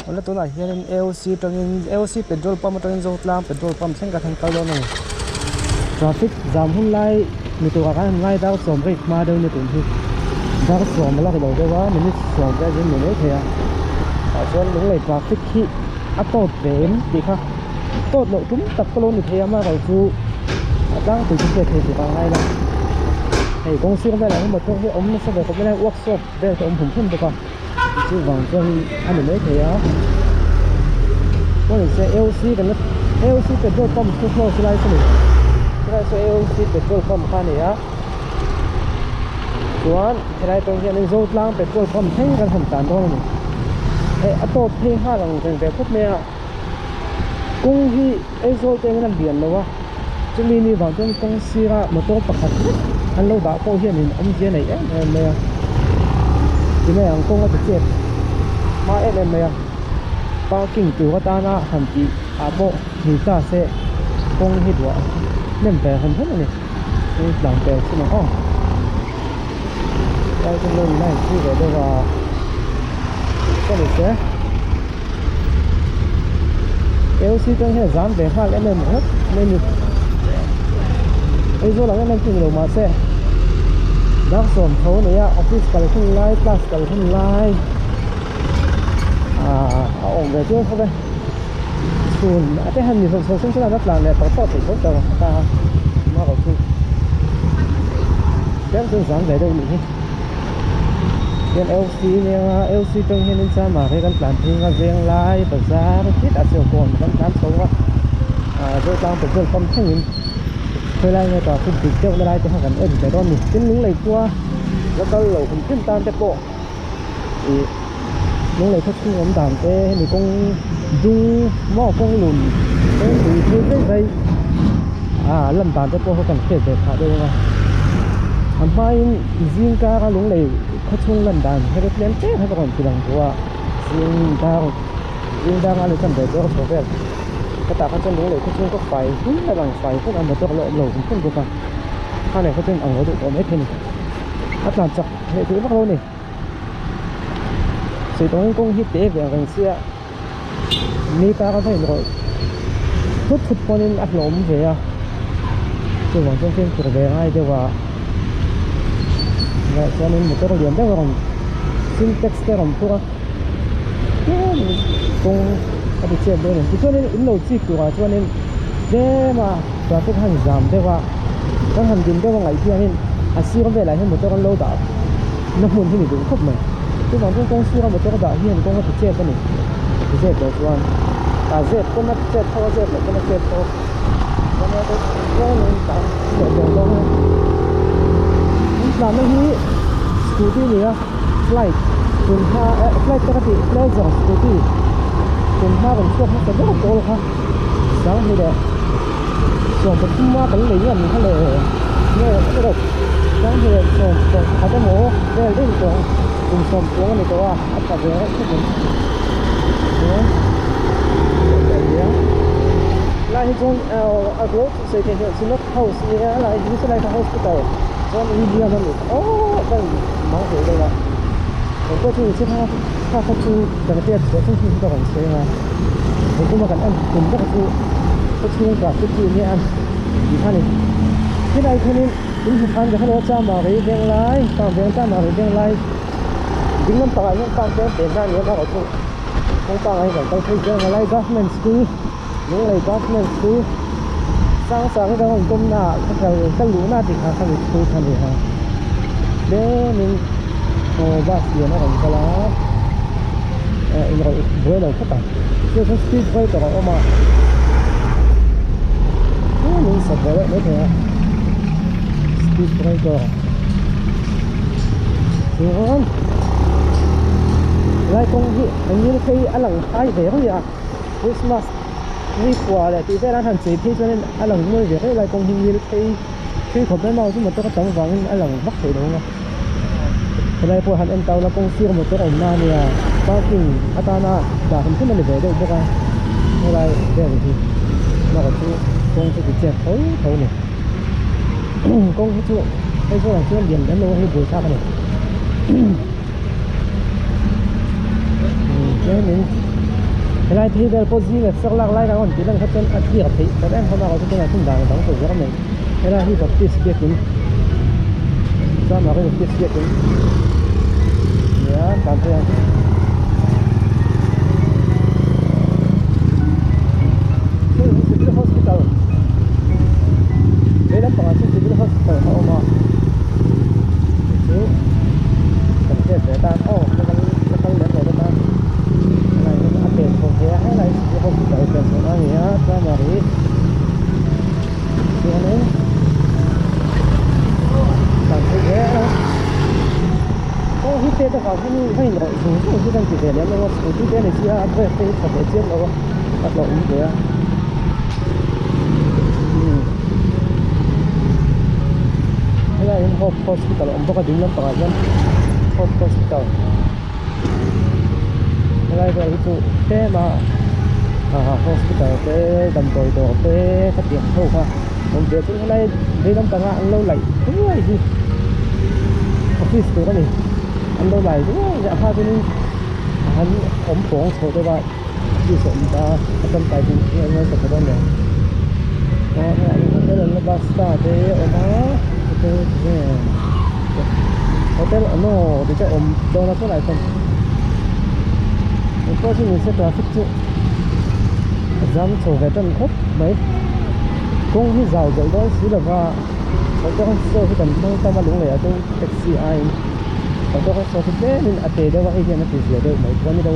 Awle tunah hianin AOC atangin AOC petrol pump atangin Zotlang petrol pump thleng ka thleng kal dawn a ni. Traffic zam hun lai ni turah khan an ngai dar sawm rate hma deuh ni tun hi dar sawm a la ri lo deuh a minute sawm vel chu ni mai thei a tah chuan lunglei traffic hi a tawt ve em tih kha tawt loh tum tak pawh lo ni thei a amaherawhchu a tlangpui chu hriat theih tur a ngai lo hei kawng sir velah hian motor hi a awm nasa ve khawp mai a workshop vel te a awm hum hum bawk a chuvang chuan a ni mai thei a pawn se AOC kan la AOC petrol pump chu close lai chu a ni chulai chu AOC petrol pump kha a ni a chuan helai tawng hianin Zotlang petrol pump thleng kan han tlan dawn a ni hei a tawp phei nghal ang reng ve khawp mai a kawng hi Aizawl te angin a lian lo a chumi ni vang chuan kawng sira motor pakhat vek an lo dah pawh hianin awmzia nei em em mai a tinge ang kawng a ti chet hma em em mai a parking tur atana han tih ah pawh ni ta se kawng hi duah hnem ve hawm hawm a ni hei tlan pel chhun ang aw lai chu lo line pui ve deuh a ka ni se. AOC tang hian zam ve nghal em em ringawt mai a ni Aizawl ang em em chu ni lo mahse dar sawm tho a nei a office kal hun lai class kal hun lai ahh a awm ve chiang khawp e chhun a te han ni hlawm chho sen sen a la tlan leh tawh tawh thei tho tawh a ta a chu tlem chuan zam ve deuh a nih hi. Hian LC nia LC tang hianin chama hi kan tlan phei anga veng lai bazar khitah sawn kawn kan tlan chho a ah Zotlang petrol pump thlengin khawilai nge traffic dik deuh na lai te kha kan en ve dawn a ni tin lunglei khua la kal lo hum hrim tan te pawh ih lunglei khaw chhung awm dan te hemi kawng dung maw kawng lun kawng tui phei phei phei ah lan dan te pawh kha kan hriat ve phah deuh ang a a hmain zing kara lunglei khaw chhung lan dan hre tlem tlem kha ka rawn ti lang duh a zing dar zing dar a ni chuan ve deuh a chho vel hetah khan chuan lunglei khaw chhung ka fai hun a lang fai hun a motor la awm lo hum hum bawk a khane khaw chuan ang lo deuh tawh maithei a ni a tlan chak leh duh vak lo a ni. Saitawng kawng hi te ve ang reng sia ni ta ka vain rawih thut thut pawnin a hlawm ve a chuvang chuan fimkhur ve ngai deuh a leh chuanin motor lian deuh a rawn sintex te a rawn phur a tlem kawng a ti chhiat dawn a ni tichuanin in lo chik turah chuanin tlem a traffic han zam deuh a kan han din deuh a ngaih hianin a sir velah hian motor an lo dah na hmun hi ni duh khawp mai chuvang chuan kawng sira motor dah hian kawng a ti chet a ni ti chet loh chuan a zep pawn a ti chet tho a zep loh pawn a chet tho an tlanna hi scooty a ni a flight tun hma eh flight te ka tih pleasure scooty tun hma rawn chhuak hmasa ber pawl kha sanghnih leh sawm pathum a kan lei ngam kha le nge erawh sanghnih leh sawm sawm pakhat emaw vel daih tawh kum sawm chuang a ni tawh a a tha ve reuh khawp mai chuan lai hi chuan a lo sawi theih hmel synod house nia lai hi chu lai kha hospital chuan Indian a ni aw ka in mang hle deuh a engpawh chu ni se kha kha kha chu kan hriat chhuah chu hmun ka rawn sawi ang a engpawh kan en tum vek chu khaw chhung traffic chu nia tih kha a ni helai khianin in hmu khan ka hrelo a chama rei veng lai farm veng chama rei veng lai ding lampangah hian farm veng pen na a ni a bakah chu kawng pangai kan kal phei zel ang a lai government school Lunglei government school sang sang hi kan rawn tum na ah ka kal ka luh na tih kha khami school kha a ni a tlemin aw bus lian a rawn kal a eh inrawlh buai lo phawt ang chu chuan speed breaker a awm a tlemin sat ve deuh maithei a speed breaker chuan lai kawng hi a ngil phei a lang phai ve reuh a. Christmas ni kua leh tih vel an han chei phei chuanin a lang mawi ve reuh lai kawng hi ngil phei phei khawp mai mau chu motor a tam vangin a lang vak theih lo ang a helai pawh han en tau la kawng sir motor awm na ania parking atana dah hrim hrim a ni ve deuh bawk a helai vel hi erawh chu kawng chu ti chet tho tho a ni kawng hi chu hei zawn ang chuan lian lem lo a hei buaithlak a ni. Tlemin. Helai phei vel pawh zing leh sak lak lai kan rawn tih lan kha chuan a clear theih ta reng hlawm a kawr chu tunah chuan dan a dang ta zel mai. Helai hi Baptist biakin chuan Mary Baptist biakin nia tlan phei ang. Hei hi Civil Hospital vei lampangah chuan Civil Hospital a awm a hei chu kan hriat ve tan aw la kal la kal lem lo te tan helai hian a pen chho thei a helai hi Civil Hospital pen chhohna a ni a chuan Mary chuanin tlan phei zel a aw hi te takah hian va inrawlh zung zung chu kan ti ve lem lo a scooty te a ni si a a brake te hi tha teh chiam lo a a hlauhawm ve a umm helaiah hian hope hospital a awm bawk a ding lampangah hian hope hospital helai vel hi chu tlem a ah hospital te damdawi dawr te khatiang ho kha awm ve chu helai vei lampanga an lo laih thuai hi office tur a ni an lo lai duai a hma chuanin an awm pawng chho deuh a office a awm ta a tangkai pawh hi an ngaithla tha dawn lo a helai hi hotel an la basta te a awm a hotel enge hotel ano tih te a awm dawn a chulai chuan engpawh chu nise traffic chu a jam chho ve tan khawp mai kawng hi zau belh dawn si lova auto rickshaw hi kan hmang tam a lung leh ah chuan taxi aiin auto rickshaw chu tlemin a te deuh a hei hian a ti zia deuh mai chuan ni lo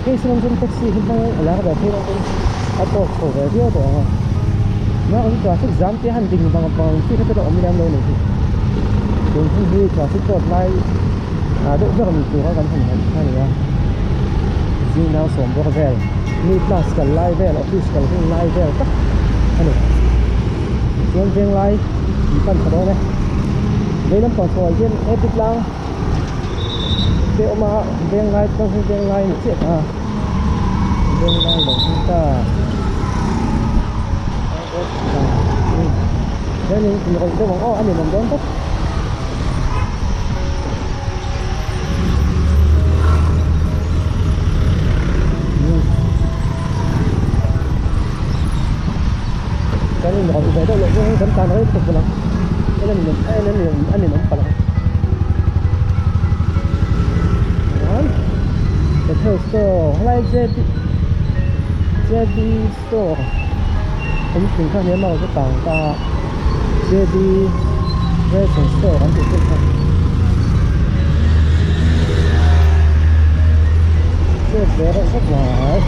hei sawn chuan taxi hi hmang a lar ve phei lo chuan a tawk chho ve viau tawh ang a mahse traffic jam te han ding vang vang ang chi kha chu a awm lem lo a ni hi tun hun hi traffic pawh tlai ah deuh ber ni tura kan han ngaih kha a ni a zing nau sawm bawk vel mi class kal lai vel office kal hun lai vel tak a ni chuan veng lai an pan tha dawn e vei lampang chho ah hian ap tlang te awm a veng lai tlang hi veng lai a ni chiah ta veng lai lo hi ta hianin inrawlh deuh ang aw a ninawm dawn tawp. Kan inrawlh ve deuh loh chuan kan tan rei lutuk palh ang en a ninawm en a ninawm a ninawm palh ang chuan petrol store helai J J B store awm thin kha nia maw chu tang ta a J B ration store an tih thin kha chet ve reuh vek mai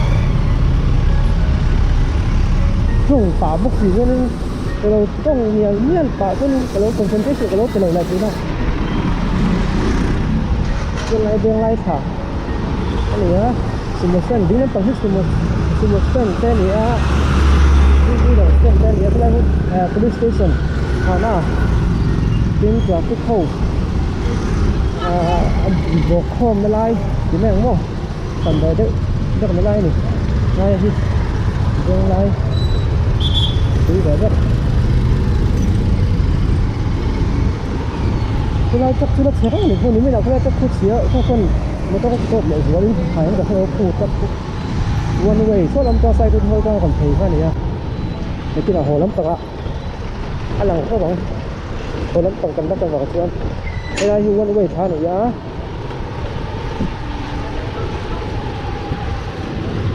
ṭawng pah bawk si chuanin ka lo ṭawng mial mial pah chuanin ka lo concentration ka lo pe lo lah thin a tunlai beng lai thla a ni a sumo stand ding lampang hi sumo sumo stand te a ni a two wheeler stand te a ni a khawlai hi eh police station thana tin traffic ho ahh a bawk khawm na lai ti mai ang maw pan ve deuh deuh na lai a ni lai hi veng lai tui ve ber. Khulai tak chu la chhe reng ni pawh ni mai lo khulai tak khu chhia khaw chuan motor a stop leh zualin hai an ka hre lo khu tak khu one way saw lam chuan side hawi chuan a rawn phei kha a ni a nakinah haw lampangah a lang khawp ang haw lampang kan la ta vang chuan helai hi one way tha a ni a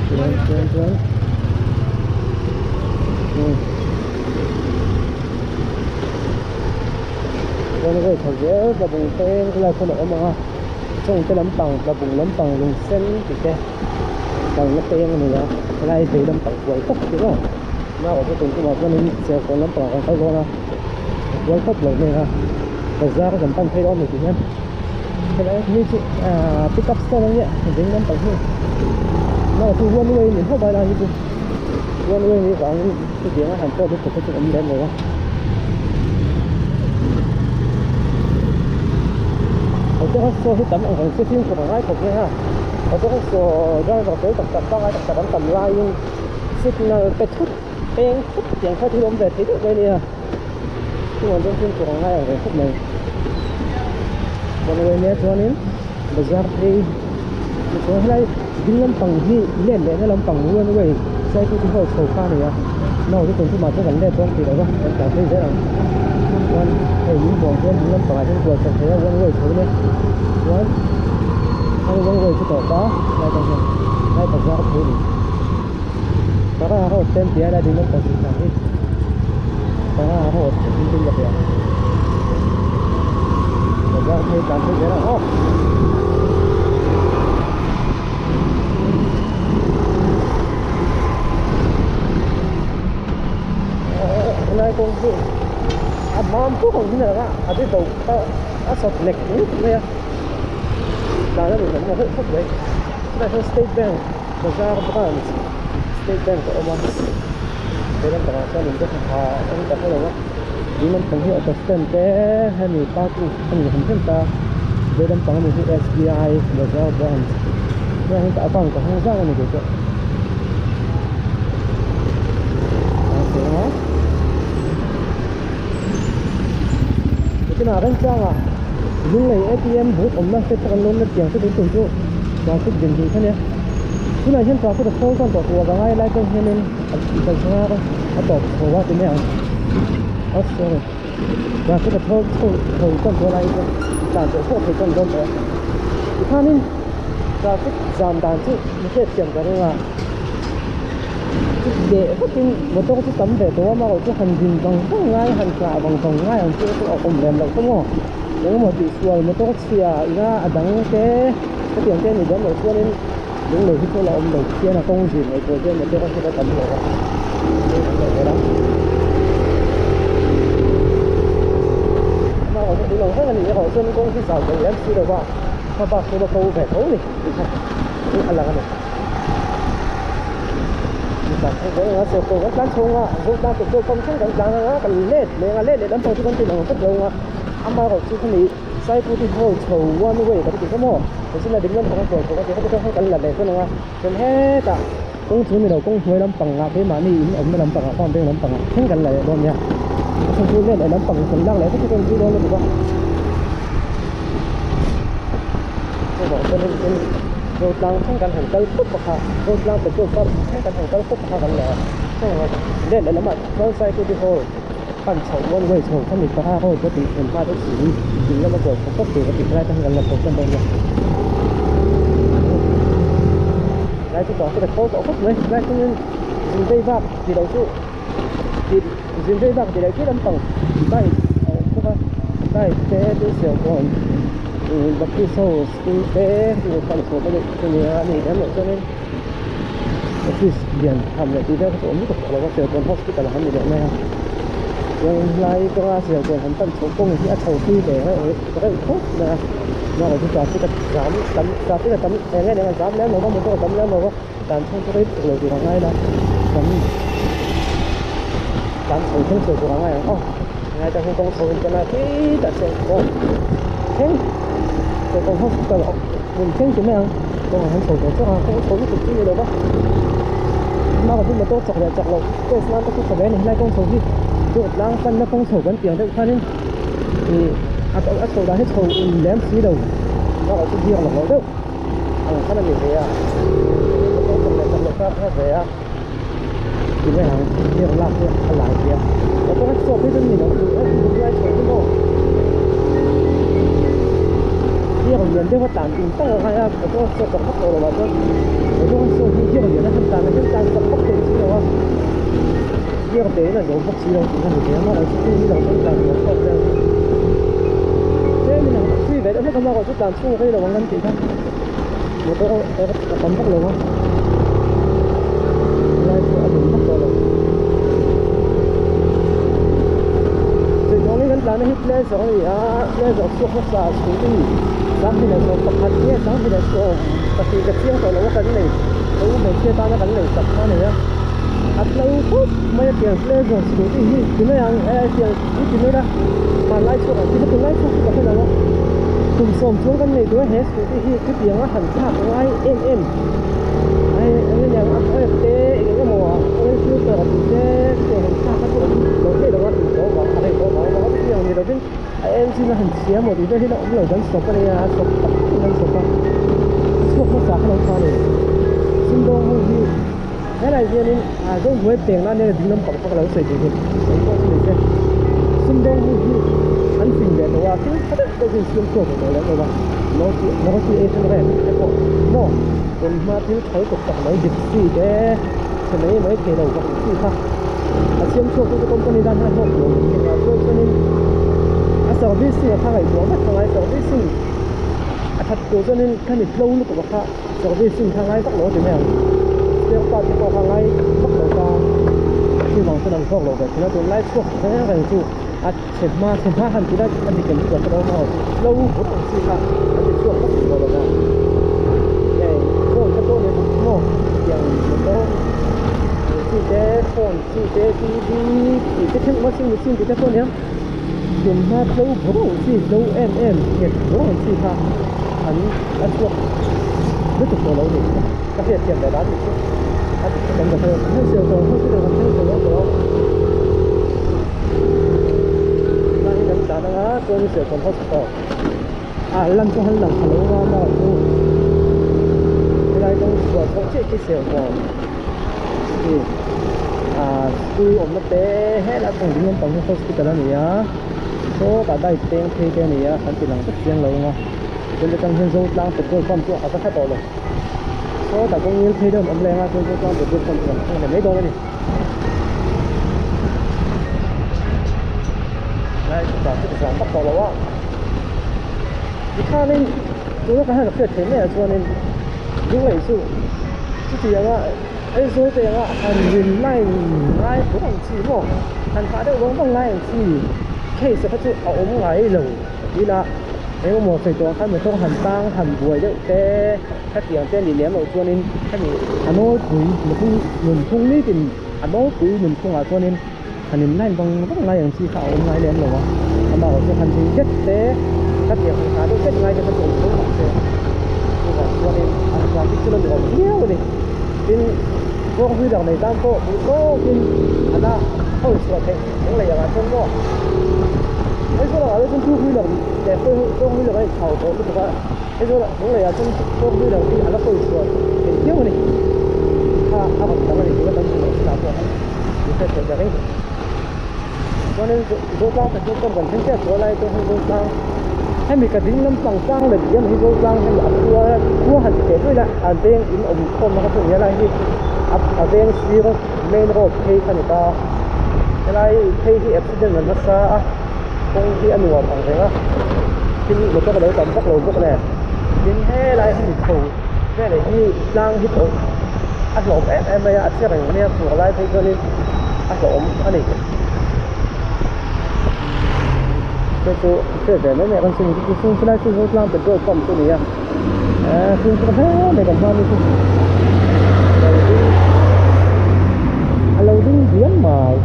chuan chuan chuan umm. Chuan a vawi khat zel tlabung peng khawlai khawn a awm ang a chung te lampang tlabung lampang lung sen tih te kalna peng a ni a helai vei lampang kual khawp tih maw naupang chu tum tumah chuanin serkawn lampang ah kan kal dawn a a kual khawp lo hmel a bazar kan pan phei dawn a ni tih hian helai hi chu ahh pick up stand a nia ding lampang hi naupang chu one way a ni khawp a helai hi chu one way a nih vangin chutiang a han pawh lutuk hi chu awm lem lo a. Auto rickshaw hi tam ang reng chu fimkhur a ngai khawp mai a auto rickshaw driver fel tak tak pangngai tak tak an tam laiin signal pe thut peng thut tiang kha thil awm ve thei deuh mai a nia chuvang chuan fimkhur a ngai ang reng khawp mai one way nia chuanin bazar phei tichuan helai. Ding lampang hi let lehna lampang one way Saituti hall chho kha a ni a, naute tun tumah chuan kan let dawn tih lova kan tlan phei zel ang. Chuan hei min bawm chuan ding lampangah hian kual chho thei a one way chho nia chuan hei one way chu tawp a lai tang hian lai bazar phei a ni. Tara road te an ti a lai ding lampang chhuk thlang hi Tara road tih in ka hria bazar phei tlan phei zel ang aw. Helai kawng chu a mam puk ang hian a lang a a ti do kha a sawt lek lutuk mai a tlan a nuam awm khawp mai chutah chuan state bank bazar branch state bank a awm a he lampangah chuan in te ha a awm ta hlauh a ding lampang hi auto stand te hemi parking a ni hrim hrim ta vei lampang ami hi S B I bazar branch heng hi account ka hmang zang a ni kei pawh tunah remchangah Lunglei A T M booth awmna te pawh kan lo la tiang chu tun tum chu traffic din duh kha nia tunah hian traffic a thawl chuan tawh tur a ngai lai pawh hianin a kalchhunga a tawp chho a ti mai ang oh sorry traffic a thawl chho chho chuan tawh lai chuan tlan tawh pawh thei chuan dawn tawh a tikhanin traffic zam dan chu mi hriatthiam ka ring a leh vatin motor chu tam ve tawh a amaherawh chu han din vang vang ngai han nghah vang vang ngai ang chu a awm lem loh kha maw engemaw tihsual motor chhia ina a dang te hetiang te a nih dawn loh chuanin lunglei hi chu a la awm lo khian a kawng zin ngaihtuah hian motor a hriat a tam lo a amaherawh chu tun ang reng a nih erawh chuan kawng hi zau thei lem si lo va hmabak chu la ko ve tho a ni tih kha chu a lang a ni. Kan tlan chhung a zo tlang petrol pump thleng kan tlan anga kan let leng a let leh lampang chu kan ti lang vek lo ang a amaherawh chu khami Saiput hi hawl chho one way kan ti kha maw chutah ding lampang a kual chho kan ti kha te chuan kan la leh dawn ang a chuan hetah kawng chu ni lo kawng hnuai lampang ah keimahni in awmna lampang ah farm veng lampang ah thleng kan la leh dawn nia a chhan chu let leh lampang kan lak leh vek chu kan zui dawn lutuk a. Chuvang chuanin tin Zotlang thleng kan han kal khawp a kha Zotlang petrol pump thleng kan han kal khawp a kha kan leh a let leh lamah chuan Saituti hall pan chhoh one way chho kha mi panga road ka tih thlen hma deuh siin ding lama kual chho tawp tur ka tih lai te khan kan la chho tan dawn nia lai chu tawng chu ka thawl tawh khawp mai lai chungin zin vei vak tih loh chu tih zin vei vak tih loh chu lampang bike a awm bawk a bike te thil siam pawh a awm Baptist ho school te pan chho te deuh chu nia a nih lem loh chuanin office lian tham leh tih vel kha chu awm lutuk tawh lo a Serkawn hospital han ni leh mai a chuan helai kawnga Serkawn han pan chho kawng hi a chho thui ve reuh reuh khawp mai a amaherawhchu chu traffic a zam tam traffic a tam eng em em a zam lem lo va motor a tam lem lo va dan chhung chu rei tuk lo tur a ngai la kan dan chho thleng chho tur a ngai ang aw ngai ta hun kawng chho in chuan a khitah Serkawn thleng Serkawn hospital hmun thleng chu mai ang kawng ah han chho tawh chauh a kawng chho lutuk chu ni lo va hma ka chu motor chak leh chak loh test nan te chu tha ve a ni helai kawng chho hi chu tlang panna kawng chho kan tih ang deuh khanin ih a a chho dan hi chho in lem si lo bakah chu biak loh loh deuh ang khan a ni ve a motor chak leh chak loh kha a hre ve a ti mai ang biak lak hi a lai ve a motor a chhuak hi chuan ni lo lai chho chu maw biak lian deuh a tlan tum tak a ngai a motor a chhuak chak vak tawh lo ah chuan motor a chhuak hi biak lian a han tlan a hian tlan chak vak thei si lo a biak te in a zo bawk si lo tih kha ni ve a amaherawhchu chu ni lo chuan tlan nuam tawk vel tlem in a free ve deuh hlek a amaherawhchu tlan chhung rei lo ang kan tih kha motor a tam vak lo a helai chu a dum vak tawh lo chutawngin kan tlan na hi pleasure a ni a pleasure chhuak hmasa scooty 21 nge 31 ka chiang tawh lo a kan nei ka u hmeichhia tana kan nei chak kha a nei a a tlo khawp mai a tiang pleasure scooty hi ti mai ang eh tiang hi ti mai la hmanlai chhuak ang chi kha tunlai chhuak chu ka hre lo a kum sawm chuang kan nei tur a he scooty hi chutiang a han thlak ngai em em ai eng nge niang a brake te eng eng emaw a oil filter a tih te chutiang han thlak kha chu awm lo thei lo a tih tawh vang a rei tawh vang vang a chutiang ni lovin a engine a han chhia maw tih vel hi la awm lo kan stop a nia a stop tak takin kan stop a a chhuak hmasa kha lo tha a ni. Helai hianin ah Zohnuai peng nan hian ding lampang kha ka lo sawi thei hi eng pawh chu ni se sumdawng ho hi an fing ve tawh a thil tha deuh deuh hi an siam chhuak ve tawh lem lo va North Asian rep te pawh maw tun hma thil tha lutuk tak mai gypsy te chhe mai mai thei lo vak chi kha a siam chhuak tu te company tan hian a hlawk lo thei a chuan chuanin a servicing a kha ngaihtuah vek a ngai servicing a that tur chuanin khami tlo lutuk a kha. Servicing kha ngai vak lo a ti mai ang spare part te pawh kha ngai vak lo ta thil vang chuan an hlawk lo ve thin a tunlai chhuak reng reng chu a chhe hma chhe hma han tih lai a dik em chhuak ka lo hma lo bur ang chi kha an ti chhuak vak tawh lo va heng phone te pawh ni bawk maw tiang motor ang chi te phone chi te tv tih te thil washing machine tih te pawh nia tunhma tlo bur ang chi tlo em em nghet bur ang chi kha an a chhuak lutuk tawh lo a ni ka hriat thiam leh dan ni chu a dik kan ka hre hre sel tawh hospital kan thleng tawh tawh lai hi kan tlan anga chuan Serkawn hospital ah lan chu han lang thla lo a maw chu helai kawng chhuah chhoh chiah khi Serkawn hi ah school awmna te helai kawng ding lampang hi hospital a ni a sawtah bike peng phei te a ni a kan ti lang vek chiang lo ang a. Chuan atang hian Zotlang petrol pump chu a va hla tawh lo. Sawtah kawng ngil phei deuh an awm leng a, chuan Zotlang petrol pump chu an thleng leh mai dawn a ni. Lai chutah chu ka zam vak tawh lo a. Tikhanin tuna ka han hriat theih maiah chuanin Lunglei chu chuti anga Aizawl te anga han rin line ngai bawk ang chi maw han hah deuh vang vang ngai ang chi case kha chu a awm ngai lo. Ila engemaw sawi tawh ang khan motor han tang han buai deuh te hetiang te a nih lem loh chuanin hemi a nawlpui mihring nunphung nitin a nawlpui nunphungah chuanin han in line vang vang lai ang chi kha a awm ngai lem lo a amaherawhchu chu han ding det te hetiang han nghah deuh det ngai te kha chu awm tho mahse chuvang chuanin an traffic chu la nuam viau a ni tin kawng hlui dang nei tan pawh duh tawkin a la hawi chhuah theih. Lunglei angah chuan maw Aizawl angah chuan two wheeler leh four wheeler a inchhau tawh lutuk a Aizawl Lunglei ah chuan four wheeler hi a la hawi chhuah thei viau a ni kha a rawn dang a ni tuna kan hmuh loh chinah pawh khan min hriat theih ber in chuanin Zotlang petrol pump kan thleng chiah tawh a lai chuan hei Zotlang hemi ka ding lampang tlang leh diam hi Zotlang hemi a khua khua han ti teh nuaih la an veng in awm khawmna kha chu a ni a lai hi a veng sir main road phei kha a ni ta helai phei hi accident a nasa a kawng hi a nuam ang reng a thil motor a lo tam vak lo bawk nen tin helai hemi chho veleh hi tlang hi tawh a hlawm em em mai a a che reng mai a fur lai phei chuanin a hlawm a ni chu chu hriat ve mai mai kan chhung chu chu lai chu tlang petrol pump chu a ni a. Fimkhur hle mai kan hma mi chu alo ding alo ding diam mai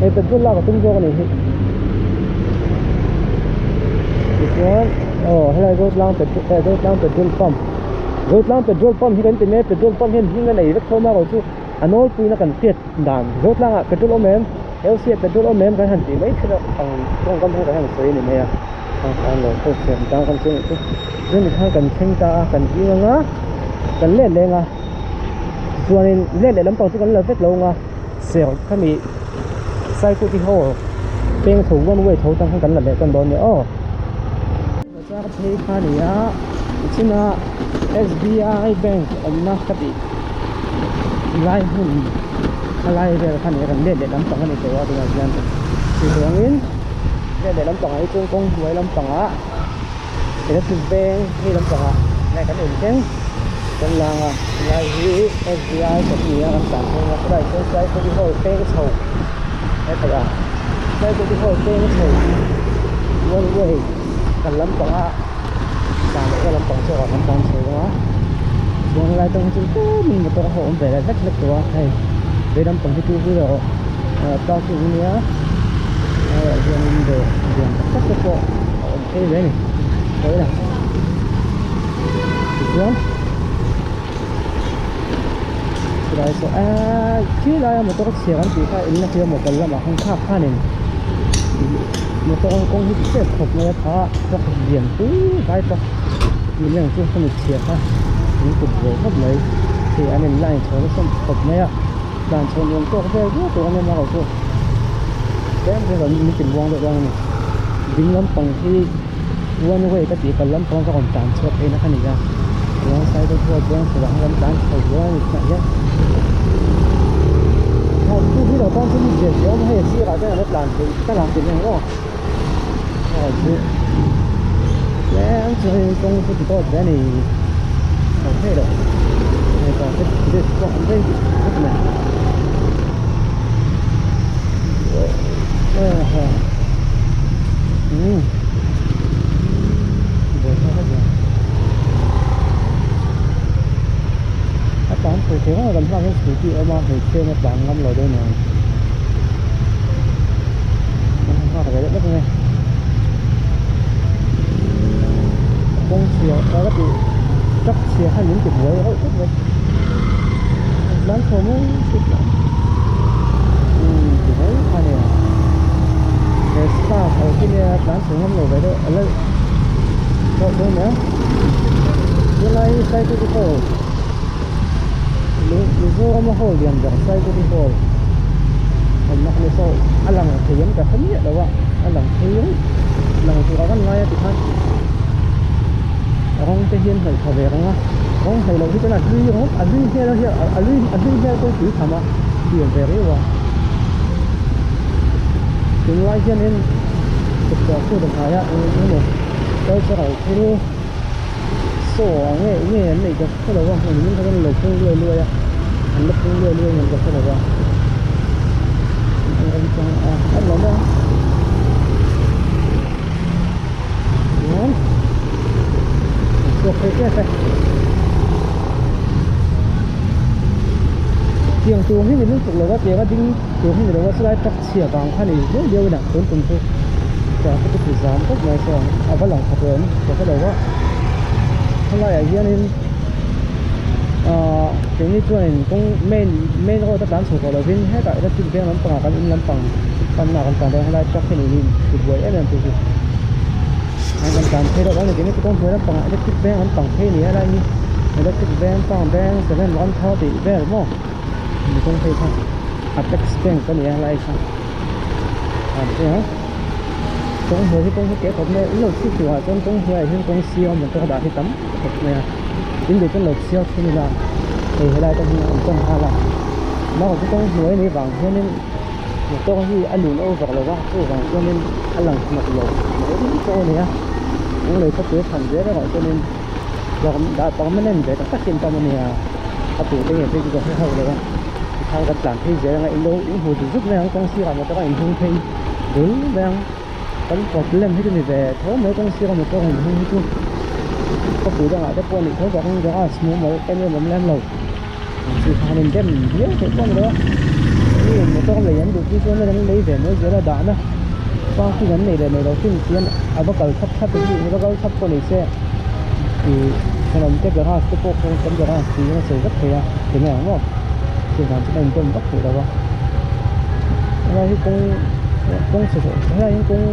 hei petrol lak a tum zawk a nih hi tichuan aw helai Zotlang petrol eh Zotlang petrol pump Zotlang petrol pump hi kan ti mai a petrol pump hian hming a nei vek tho marawh chu a nawlpuina kan hriat dan Zotlang ah petrol awm em LC ah petrol awm em kan han tih mai thin a ang tawngkam ho kan han sawi a ni mai a. An lo khaw siam tang kan chu chu chumi khan kan thleng ta a kan ding anga kan let leng a chuanin let leh lampang chu kan la vek lo ang a ser khami saikuti ho peng chho one way tho tang khan kan la leh tan dawn nia aw bazar phei kha a ni a tichina S_B_I bank awmna ka tih lai hmun khalai vel kha a ni a kan let leh lampang a ni tawh a tunah hian tichuanin. Hei leh lampangah hi chuan kawng hnuai lampangah electric veng hei lampangah nge kan en thleng kan lang a helai hi S B I kan ni a kan tlan thleng a chulaiah chuan Saikawti hall peng chho hetlai ah Saikawti hall peng chho one way kan lampangah tlan leh ka lampang zawkah kan tlan chho a chuan helai atang hi chuan tlemin motor ho awm ve leh vek vek tawh a hei vei lampang hi two wheeler parking a nia. Helaiah hianin dawr lian tak tak te pawh a awm phei ve a ni sawi la tichuan chulai saw eee khi laia motor chhia kan tih kha in la hria maw kal lamah khan khak khanin motor kawng hi chep khawp mai a tha truck lian pui vai truck tih mai ang chu hemi chhia kha min kut ve khawp mai hei an in line chho nasa khawp mai a. Tlan chho nuam tawk vel viau tur a nia erawh chu tlem tlem kan min tin muang deuh dawn a ni. Ding lampang hi one way ka tih kal lampang ka rawn tlan chhuak phei na kha ni a chuan side a chuan chuan chhuah ang kan tlan chho dawn a ni tunah hian two wheeler tan chuan zia zia awm a hei a sirah chuan a la tlan theih ka lang tih nen aw erawh chu tlem chu hei kawng chu ti tawt ve a ni lo thei lo hei traffic police pawh an rei khawp mai umm a tlan thei thei reng a kan hmaah hian scooty a awm a hmeichhia in a tlan ngam lo deuh nen an nghak ve deuh vek mai kawng chhia ka ka tih truck chhia khan min ti buai reuh khawp mai tlan chho mai chutah umm ti mai kha nia he star ho khi nia tlan chho ngam lo ve deuh a la tawh dawn nia helai hi saikawti hall Mizorama hall lian ber saikawti hall awmna kha ni saw a lang thei em ka hre miah lo a a lang thei reng lang tur a kan ngai a tikhan rawng te hian hnawih tha ve reng a rawng hnawih loh hi chuan a hlui ringawt a hlui hmel hian a hlui a hlui hmel pawh tui tham a pian ve riau a tunlai hianin tukverh chhut a hnaia eng emaw cultural thil saw ang nge nge an neih ka hre lo a hmun in kha chuan an lo phung luai luai a an la phung luai luai ngam ka hre lo a an remchang a an lawm a chuan an chhuak phei tep e tiang tur hi ni lutuk lo a tiang a ding tur hi ni lo a chulai truck chhia vang kha ni viau viau in a tun tum chu traffic a ti zam khawp mai chuan a va lang khat em ka hre lo a helaiah hianin ahh keini chuanin kawng main main road a tlan chho tawh lovin hetah electric veng lampangah kan in lampang panna kan tlan dawn helai truck hi niin ti buai em em tu chu an kan tlan phei deuh a ni keini chu kawng hnuai lampangah electric veng lampang phei a ni a helai hi electric veng pang veng seven ramthar tih vel maw ni kawng phei kha apex bank a ni a helai kha a ni a kawng hnuai hi kawng hi ke khawp mai a in lo chhuk turah chuan kawng hnuaiah hian kawng siam ang te ka dah hi tam khawp mai a in duh chuan lo chhiar thin ila hei helai te hi an tan nghal a mahse chu kawng hnuai a nih vang hianin motor hi a lun over lo va chuvang chuanin a lang hnawk lo mai pawh a ni a lunglei khawpui a than zel erawh chuanin dah permanent ve tak takin tam a nia a tute nge phei chu ka hre hauh lo a tikhan kan tlan phei zel anga in lo inhmu zut zut mai ang kawng sirah motor a inhung phei dul mai ang. Kan problem hi chu ni ve tho mai kawng sira motor in hung hi chu khawpui dangah te pawh a nih tho vangin garage mumal em em awm lem lo ang chi khan in dem viau theih pawh a ni lo a mi in motor lei an duh phei chuan an lei ve mai zel a dahna parking an nei leh nei lo hrim chian a va kal thap thap hi a va kal thap pawh ni se ih thenawm te garage te pawh kawng kan garage tiin a sawi vek thei a ti mai ang maw chuvang chuan a in dem vak theih lo a helai hi kawng. Kawng chhe zawh helai hian kawng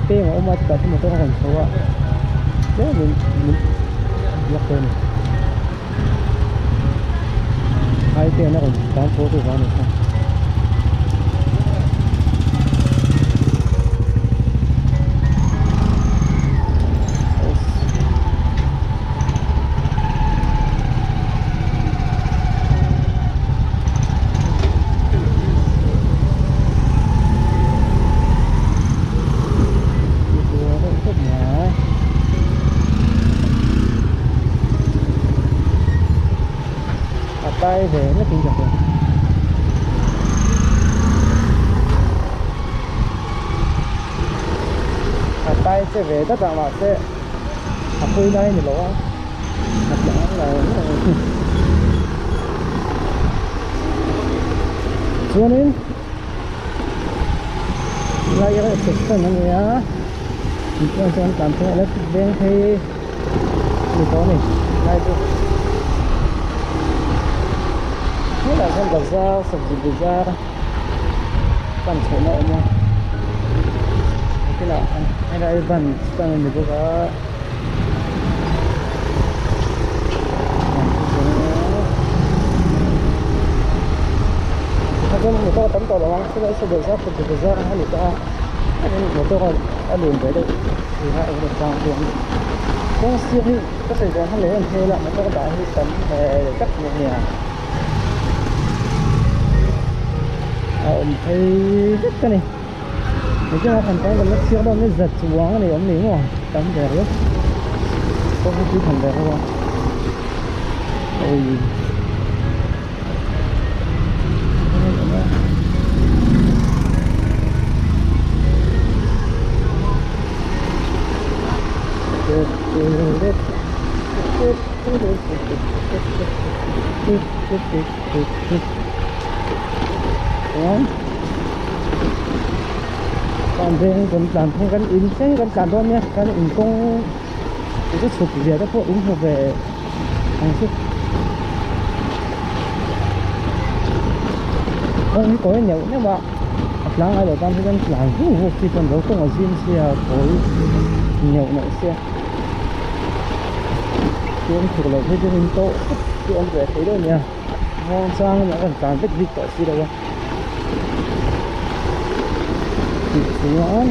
peng a awm a chutah chuan motor a rawn chho a tlem in min block dawn a ni highway a rawn tlan chho chu vang a ni kha. A tlai ve hlek in ka hria a tlai che ve dat a mahse a pui lai a ni lo a a tlang lo chuanin lai erawh section a ni a tichuan chuan tlan phei electric veng phei a ni tawh a ni lai chu helaiah hian bazar sabzi bazar pan chhohna a awm a kinah helai ban stand a ni bawk a. chuan motor a tam tawh lo ang chulai saw bazar kawt bazar ang a ni tawh a motor a lun ve deuh tih kha eng emaw chang chuan kawng sir hi ka sawi zawng kha leh em hmel a motor dah hi tam hmel tak mai a nia a awm phei vek a ni tichuan a hran tan kan la chhiar dawn nia zat chuang a ni awm ni maw tam ve riau kawng hi tui tham ve riau a awii. Chuan kan veng kan tlan phei kan in thleng kan tlan dawn nia kan in kawng chu chhuk zia te pawh in hmu ve ang chu kawng hi kawi neuh neuh a a tlang ai loh tan hi chuan tlan vuk vuk chi chuan lo kawng a zim sia kawi neuh neuh sia chuan thuk loh phei chuan in tawh thut chu awm ve thei deuh a nia muang chang a kan tlan vek bik tawh si lo a tichuan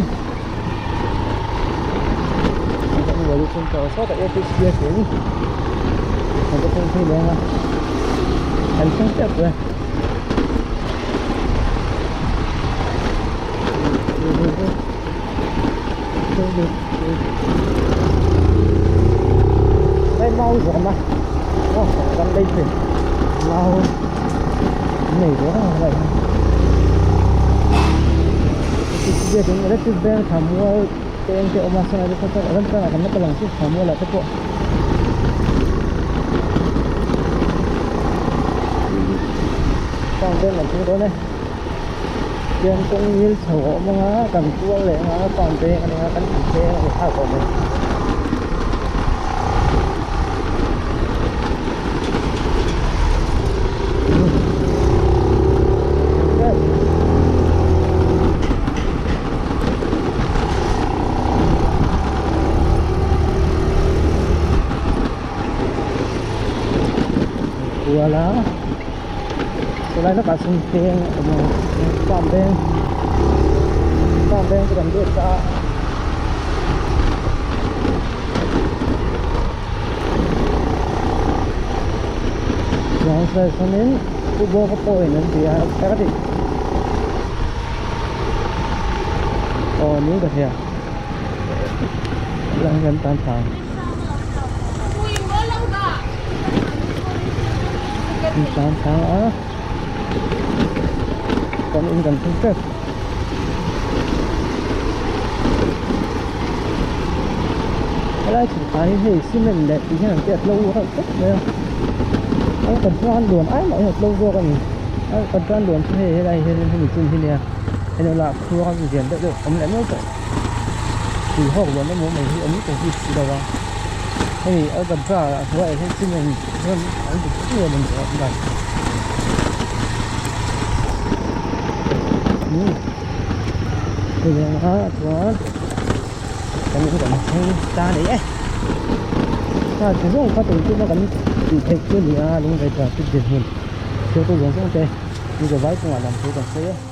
Đây mau rồi mà Gần đây thì mau này đó vậy biakin electric bank thamual te eng te a awm a chuan ah te chuan ram tangah kan la kal ang chu thamual ah te pawh farm veng kan thleng dawn e tiang kawng ngil chho a awm ang a kan tual leh ang a farm veng a ni ang a kan incheng a ni thlak awm e. Kual a chulai takah sawn peng a awm a farm veng farm veng chu kan lut ta a. Chuan sawi sawn in Pu Bawka pawhin an ti a ka ti aw ni ka hria lang hian tan thla an tan thla a kan in kan thleng tep. Helai chhukah hi hei cement leh tih hian an tiat lo reuh khawp mai a a kan chuan luan ai mah hian a tlo zawk a ni a kan chuan luan chu hei helai hian hemi chin hi nia hei lo lah khuang a lian deuh deuh awm leh nual tawh tui hawk luan emaw mai hi awm tawh bik si lo a hei alcantara ah hnuaiah hian cement rem an ti chiah a ni tawh hei ang a chuan kan in kan thleng ta a ni e kha ti zawng kha tun tuma kan tih theih chu a ni a lung ve traffic dinhmun thil tu zawng zawng te mi vai kawngah lam thu kan sawi a.